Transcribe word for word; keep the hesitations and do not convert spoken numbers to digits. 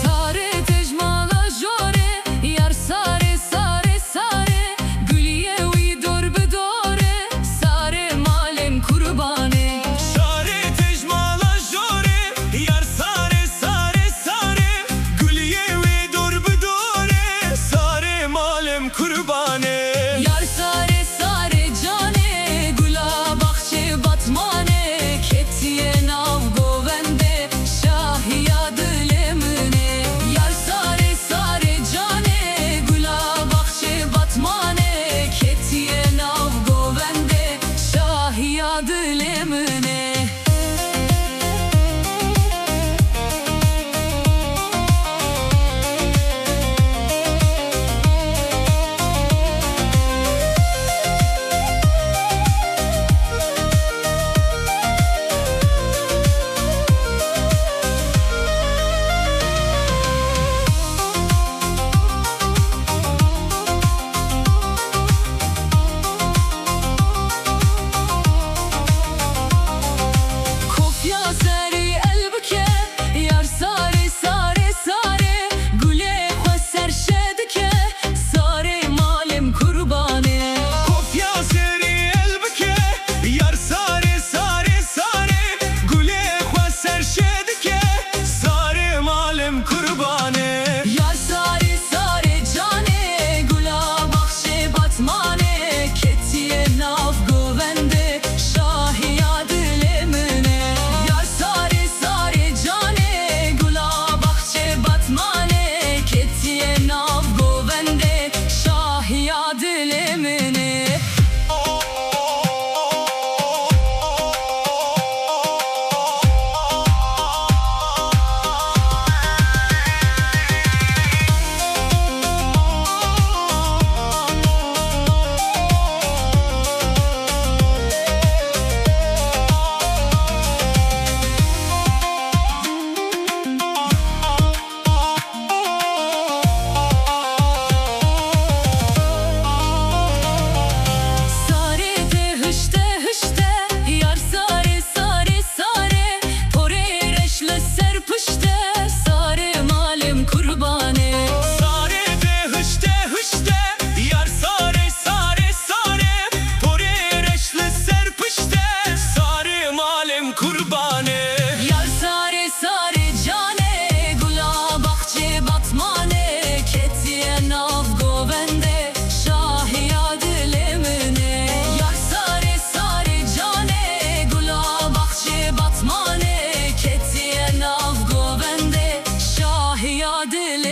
Sare tejmala jore, yar sare, sare, sare, guliyê wî dor bi dor e, sare malên kurbanê. Sare tejmala jore, yar sare, sare, sare, guliyê wê dor bi dor e, sare malên kurbanê. Yar sare, sare canê, gula baxçê Batmanê, ketiye nav govendê, şahiya dilê min e. Yar sare, sare canê, gula baxçê Batmanê, ketiye nav govendê, şahiya dilê min e. Kofya serê el bike, yar sare, sare, sare, gulê xwe serşe dike, sare malêm kurbanê. Kofya serê el bike, yar sare, sare, sare, gulê xwe serşe dike, sare malêm kurbanê. Yar sare, sare canê, gula baxçê Batmanê, ketiye nav govendê, şahiya dilê min e. Yar sare, sare canê, gula baxçê Batmanê, ketiye nav govendê, şahiya dilê min e. Sarê te hişte hişte, yar sarê, sarê, sarê, porê reş li ser pişte, sarê malêm kurbanê. Sarê te hişte hişte, yar sarê, sarê, sarê, porê reş li ser pişte, sarê malêm kurbanê. Yar sarê, sarê canê, gula baxçê Batmanê, ketiye nav govendê, şahiya dilê min e. Yar sarê, sarê canê, gula baxçê Batmanê, ketiye nav govendê, şahiya dilê